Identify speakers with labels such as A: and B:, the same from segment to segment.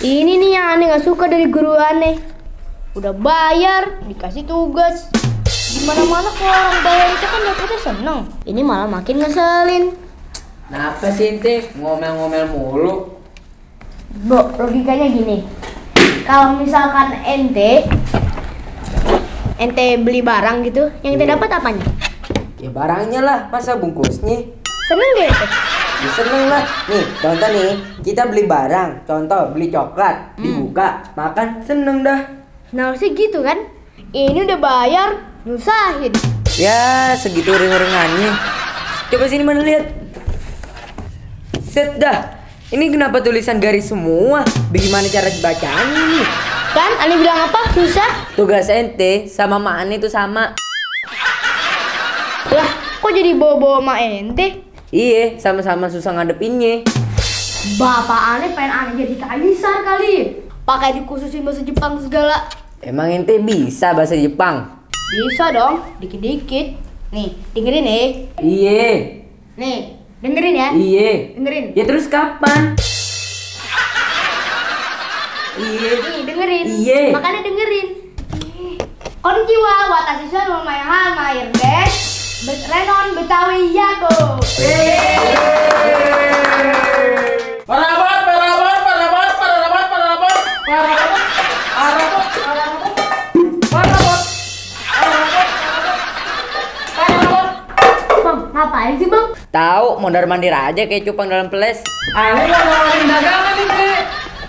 A: Ini nih yang aneh gak suka dari guru aneh. Udah bayar, dikasih tugas. Gimana-mana kalau orang bayar itu kan dapetnya seneng. Ini malah makin ngeselin.
B: Kenapa sih ente ngomel-ngomel mulu?
A: Bro, logikanya gini. Kalau misalkan ente beli barang gitu, yang ente dapat apanya?
B: Ya barangnya lah, masa bungkusnya?
A: Seneng gak ente?
B: Ya seneng lah. Nih, contoh nih, kita beli barang. Contoh, beli coklat, dibuka, makan, seneng dah.
A: Nah harusnya gitu kan? Ini udah bayar, nyusahin.
B: Ya, segitu ring-ringannya. Coba sini mana lihat. Set dah. Ini kenapa tulisan garis semua? Bagaimana cara dibacanya ini?
A: Kan, aneh bilang apa? Susah?
B: Tugas ente sama Mak Ani itu sama.
A: Lah, kok jadi bawa-bawa sama ente?
B: Iya, sama-sama susah ngadepinnya.
A: Bapak aneh pengen aneh jadi kaisar kali. Pakai dikhususin bahasa Jepang segala.
B: Emang ente bisa bahasa Jepang?
A: Bisa dong, dikit-dikit. Nih, dengerin nih.
B: Iya.
A: Nih, dengerin ya.
B: Iya.
A: Dengerin.
B: Ya terus kapan? Iya.
A: Nih, dengerin.
B: Iya.
A: Makanya dengerin. Konnichiwa, watashi wa mayahan mair des. Renon Betawi Yako.
C: Parabat.
A: Bang, ngapain sih bang?
B: Tahu, mondar mandir aja kayak cupang dalam peles.
C: Aneh mau nawarin dagangan ini.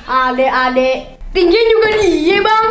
A: Adek-adek, tingginya juga dia bang.